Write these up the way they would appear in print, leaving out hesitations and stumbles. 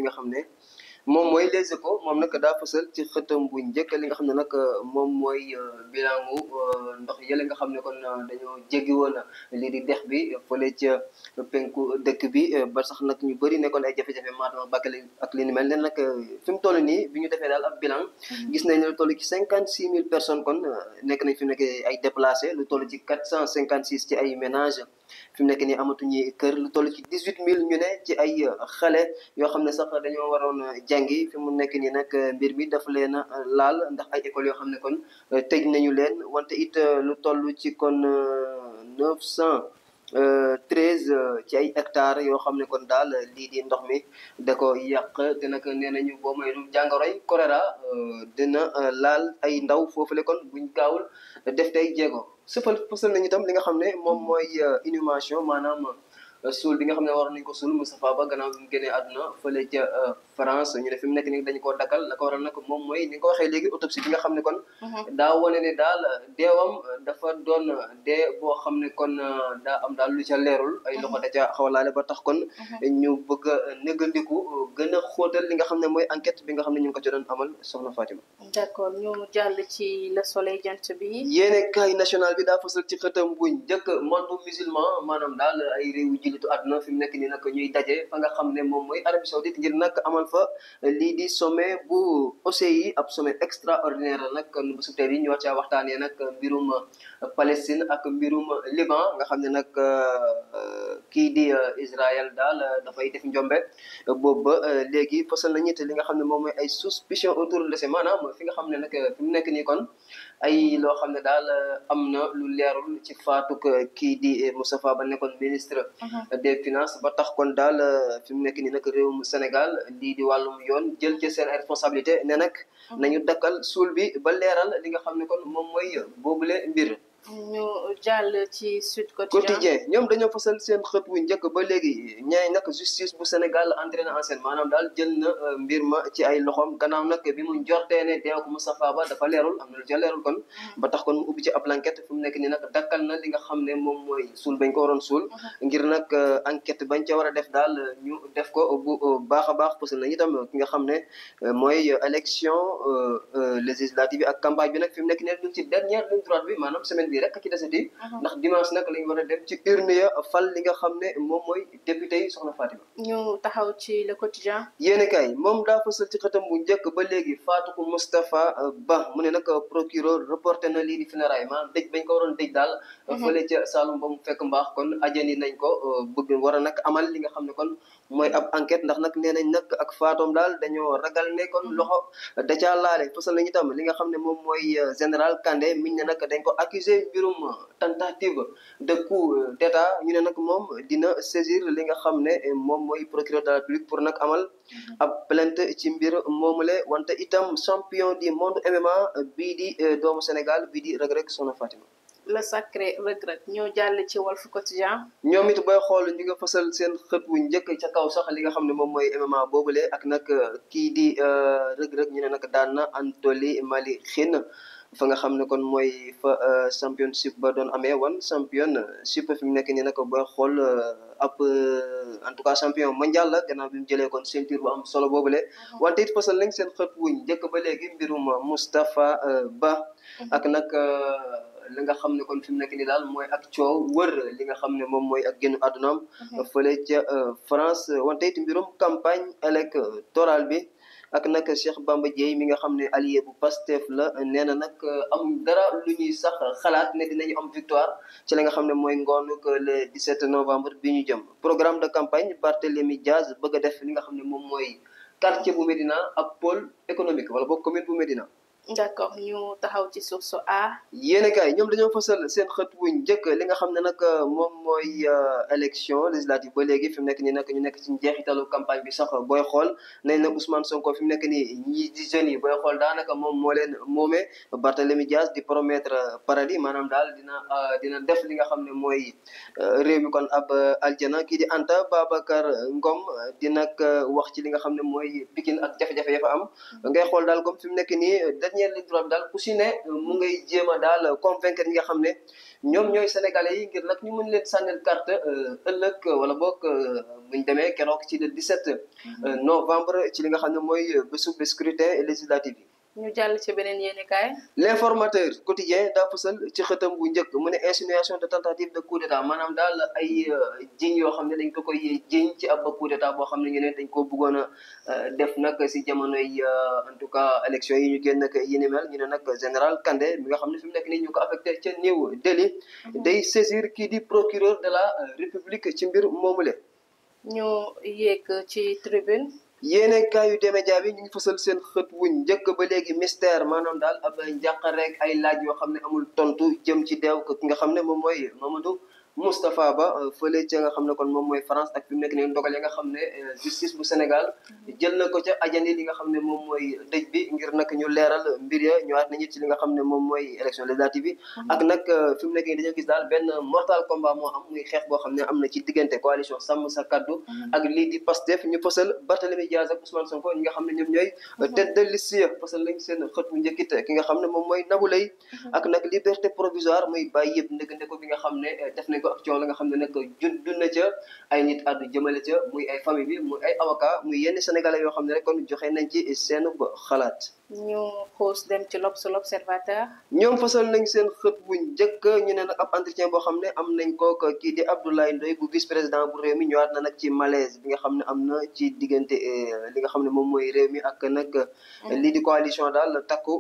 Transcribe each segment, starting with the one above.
fi nga xam ne moom mooy Les Échos moom nag daa fësal ci xëtam bu njëkk li nga xam ne nag moom mooy bilangu ndox yële nga xam ne kon dañoo jéggi woon lii di dex bi fële ca penku dëkk bi ba sax nag ñu bëri nekkoon ay jafe-jafe Matam Bakel ak li ni mel ne nag fi mu toll nii bi ñu defee daal ab bilan gis nañ lu toll ci 56 000 personnes kon nekk nañ fi mu nekk ay déplacé lu toll ci 456 ci ay ménages fi mu nekk nii amatuñu kër lu toll ci 18 000 ñu ne ci ay xale yoo xam ne sax dañoo waroon jàngi fi mu nekk nii nag mbir mi daf leen a laal ndax ay écoles yoo xam ne kon tëj nañu leen wante it lu toll ci kon 913 ci ay hectares yoo xam ne kon daal lii di ndox mi da ko yàq te nag nee nañu boo moytu jàngoroy choléra dina laal ay ndaw foofule kon buñ gaawul def tey jéego fësal nañu itam li nga xam ne moom mooy inhumation maanaam suul bi nga xam ne war nañ ko suul Moustapha Ba gannaaw bi mu génnee àdduna fële ca France ñu ne fi mu nekk nii dañu koo dakkal la ko waral nag moom mooy ni nga ko waxee léegi autopsie bi nga xam ne kon daa wane ne daal deewam dafa doon dee boo xam ne kon daa am daal lu ca leerul ay loxo da ca xaw a laale ba tax kon ñu bëgg a négandiku gën a xóotal li nga xam ne mooy enquête bi nga xam ne ñu ngi ko ci doon amal soxna Fatima. d'accord ñu jàll ci Le Soleil jant bi. yéene kaay national bi daa fasal ci xëtam bu njëkk monde musulman maanaam daal ay réewu jullitu àdduna fi mu nekk nii nag ñuy daje fa nga xam ne moom mooy Arabie Saoudite ngir nag amal fa lii di sommet bu OCI ab sommet extraordinaire la nag bu su tey bi ñu war caa waxtaanee nag mbirum Palestine ak mbirum Liban nga xam ne nag kii di Israël daal dafay def njombe boobu ba léegi fasal nañu te li nga xam ne moom mooy ay suspicion autour de maanaam fi nga xam ne nag fi mu nekk nii kon ay loo xam ne daal am na lu leerul ci faatuk kii di Moustapha Ba nekkoon ministre des finances ba tax kon daal fi mu nekk nii nag réewum Sénégal lii di wàllum yoon jël ci seen responsabilité ne nag nañu dakkal suul bi ba leeral li nga xam ne kon moom mooy boobule mbir. ñu jàll ci Sud Quotidien ñoom dañoo fasal seen xët wu njëkk ba léegi ñaay nag justice bu Sénégal entré en scène maanaam daal jël na mbir ma ci ay loxoom gannaaw nag bi mu njortee ne deew ko Moustapha Ba dafa leerul am na lu ca leerul kon ba tax kon mu ubbi ci ab enquête fu mu nekk nii nag dakkal na li nga xam ne moom mooy suul bañ ko waroon suul ngir nag enquête bañ ca war a def daal ñu def ko bu baax a baax fasal nañu itam ki nga xam ne mooy élection législative ak campagne bi nag fi mu nekk nii ñu ci dernière ligne droite bi maanaam semaine bi rek ci desati ndax dimanche nag lañu war a dem ci urne ya fal li nga xam ne moom mooy député yi soxna Fatima. ñu taxaw ci Le Quotidien. yéen kay moom daa fësal ci xëtam bu njëkk ba léegi Fatou Moustapha Ba mu ne nag procureur reporté na lii di funérailles maanaam dëj bañ ko waroon dëj daal fële ca Saloum ba mu fekk mbaax kon ajani nañ ko bëgg war a nag amal li nga xam ne kon mooy ab enquête ndax nag nee nañ nag ak Fatom daal dañoo ragal ne kon loxo da caa laale fësal nañu itam li nga xam ne moom mooy général Kandé miñ ne nag dañ ko accusé mbirum tentative de coup d'état ñu ne nag moom dina saisir li nga xam ne moom mooy procureur de la République pour nag amal ab plainte ci mbir moomule wante itam champion du monde MMA bii di doomu Sénégal bii di Reug Reug Soxna Fatima. Le sacré Reug Reug ñoo jàll ci Walf Quotidien. ñoom it booy xool ñu nga fasal seen xët wu njëkk ca kaw sax li nga xam ne moom mooy MMA boobule ak nag kii di Reug Reug ñu ne nag daan na Anthony Malick fa nga xam ne kon mooy fa championship ba doon amee championship fi mu nekk nii nag booy xool ab en tout cas champion mondial la gannaaw bi mu jëlee kon ceinture bu am solo boobule wante it fasal nañ seen xët wu njëkk ba léegi mbirum Moustapha Ba ak nag li nga xam ne kon fi mu nekk nii daal mooy ak coow wër li nga xam ne moom mooy ak génn àddunaam fële ca France wante it mbirum campagne électorale bi ak nag Cheikh Bamba Dièye mi nga xam ne allié bu Pastef la nee na nag am dara lu ñuy sax xalaat ne dinañu am victoire ci li nga xam ne mooy ngoonu le 17 novembre bi ñu jëm programme de campagne Barthélémy Diaz bëgg a def li nga xam ne moom mooy quartier bu Médina ab pôle économique wala boog commune bu Médina. d'accord ñu taxaw ci Source A. yéen kay ñoom dañoo fasal seen xët wu njëkk li nga xam ne nag moom mooy élection législative ba léegi fi mu nekk nii nag ñu nekk ci njeexitalu campagne bi sax booy xool nañ na Ousmane Sonko fi mu nekk nii ñii di jeunes yi booy xool daanaka moom moo leen moomee Barthélémy Dias di promettre paradis maanaam daal dina def li nga xam ne mooy réew mi kon ab aljana kii di Anta Babacar Ngom di nag wax ci li nga xam ne mooy Pikine ak jafe-jafe ya fa am ngay xool daal comme fi mu nekk nii dernière ligne droite bi daal ku si ne mu ngay jéem a daal convaincre ñi nga xam ne ñoom ñooy sénégalais yi ngir nag ñu mën leen sànnil carte ëllëg wala boog buñ demee keroog ci le 17 novembre ci li nga xam ne mooy bésu scrutin législatif yi. ñu jàll ci beneen yéenekaay. L'informateur quotidien daa fësal ci xëtam bu njëkk mu ne insinuation de tentative de coup d'état maanaam daal ay jiñ yoo xam ne dañ ko koy jiñ ci ab coup d'état boo xam ne ñu ne dañ ko bëggoon a def nag si jamonoy en tout cas élection yi ñu génn nag yi ni mel ñu ne nag général Kandé mi nga xam ne fi mu nekk nii ñu ko affecté ca New Delhi day saisir kii di procureur de la République ci mbir moomule. ñu yéeg ci tribune. yéene kaayu D-Média bi ñu ngi fësal seen xët wuñ njëkk ba léegi mystère maanaam daal ab njàqare rek ay laaj yoo xam ne amul tontu jëm ci deew ki nga xam ne moom mooy Mamadou Moustapha Ba fële ca nga xam ne kon moom mooy France ak fi mu nekk nii ndogal yi nga xam ne justice bu Sénégal jël na ko ca ajandi li nga xam ne moom mooy dëj bi ngir nag ñu leeral mbir ya ñëwaat nañu ci li nga xam ne moom mooy élection législative yi ak nag fi mu nekk nii dañoo gis daal benn mortal combat moo am muy xeex boo xam ne am na ci diggante coalition Sàmm Sa Kàddu ak lii di Pastef ñu fësal Barthélémy Dias ak Ousmane Sonko ñi nga xam ne ñoom ñooy tête de liste ya fësal nañ seen xët bu njëkkit ki nga xam ne moom mooy Nabou Leye ak nag liberté provisoire muy bàyyi yëpp ndëgante ko bi nga xam ne def nañ ko ak coow la nga xam ne nag judd na ca ay nit àddu jëmale ca muy ay famille bi muy ay avocat muy yenn sénégalais yoo xam ne rek kon joxe nañ ci seen xalaat. ñu xuus dem ci l'Observateur. ñoom fasal nañ seen xët bu njëkk ñu ne nag ab entretien boo xam ne am nañ ko kii di Abdoulaye Ndoye bu vice président bu réew mi ñëwaat na nag ci malaise bi nga xam ne am na ci diggante li nga xam ne moom mooy réew mi ak nag lii di coalition daal takku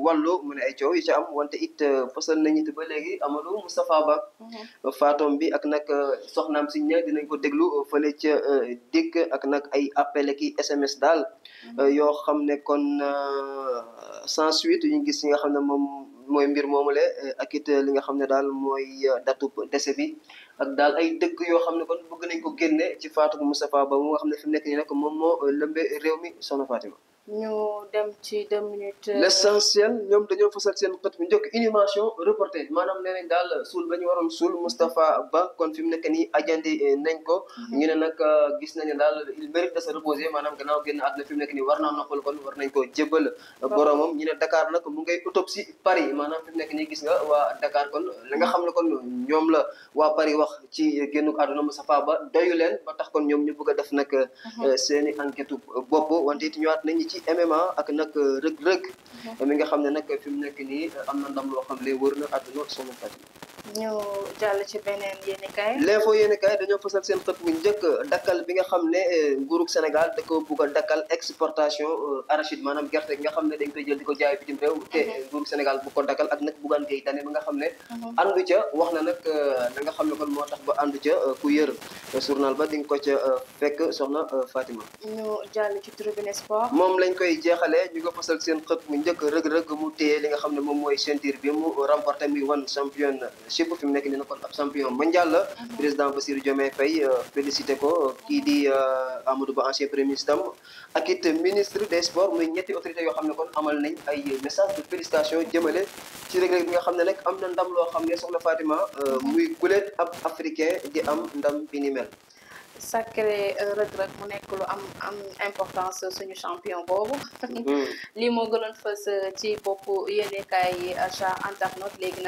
wàllu mu ne ay coow yi ci am wante it fasal nañ it ba léegi Amadou Moustapha Ba faatoom bi ak nag soxnaam si ña dinañ ko déglu fële ca dikk ak nag ay appel ki SMS daal yoo xam ne kon sans suite ñu gis ñi nga xam ne moom mooy mbir moomule ak it li nga xam ne daal mooy datu décès bi ak daal ay dëgg yoo xam ne kon bëgg nañ ko génne ci faatu Moustapha Ba mu nga xam ne fi mu nekk nii nag moom moo lëmbe réew mi soxna Fatima. ñu dem ci 2 minutes. l'essentiel ñoom dañoo fasal seen xët bu njëkk inhumation reporté maanaam nee nañ daal suul ba ñu waroon suul Moustapha Ba kon fi mu nekk nii ajandi nañ ko. ñu ne nag gis nañu daal il mérite de se reposer maanaam gannaaw génn àdduna fi mu nekk nii war naa noppal kon war nañ ko jébbal boromam. ñu ne Dakar nag mu ngay autopsie Paris maanaam fi mu nekk nii gis nga waa Dakar kon li nga xam ne kon ñoom la waa Paris wax ci génnu àdduna Moustapha Ba doyu leen ba tax kon ñoom ñu bëgg a def nag seeni enquête bopp wante it ñëwaat nañ ci MMA ak nag rëg-rëg mi nga xam ne nag fi mu nekk nii am na ndam loo xam ne wër na àdduna sonu Fatima. ñu jàll ci beneen yéenekaay. l'info yéenekaay dañoo fasal seen xët bu njëkk dakkal bi nga xam ne nguurug Sénégal da ko bugg a dakkal exportation arachide maanaam gerte gi nga xam ne dañ koy jël di ko jaay bitim réew te nguurug Sénégal bu ko dakkal ak nag Bougane Gueye Dany bi nga xam ne àndu ca wax na nag da nga xam ne kon moo tax ba àndu ca ku yër journal ba di nga ko ca fekk soxna Fatima. ñu jàll ci Tribune Sport. moom lañ koy jeexalee ñu nga fasal seen xët bu njëkk rëg-rëg mu téye li nga xam ne moom mooy ceinture bi mu remporté muy wan champion fi mu nekk nii nag kon ab champion mondial la président Bassirou Diomaye Faye félicité ko kii di Amadou Ba ancien premier ministre am ak it ministre des sports muy ñetti autorités yoo xam ne kon amal nañ ay message de félicitation jëmale ci rëg-rëg bi nga xam ne nag am na ndam loo xam ne soxna Fatima muy guléet ab africain di am ndam bi ni mel. sacré rëg-rëg mu nekk lu am importance suñu champion boobu. lii moo gënoon fës ci bopp yéenekaay yi achat internaute léegi nag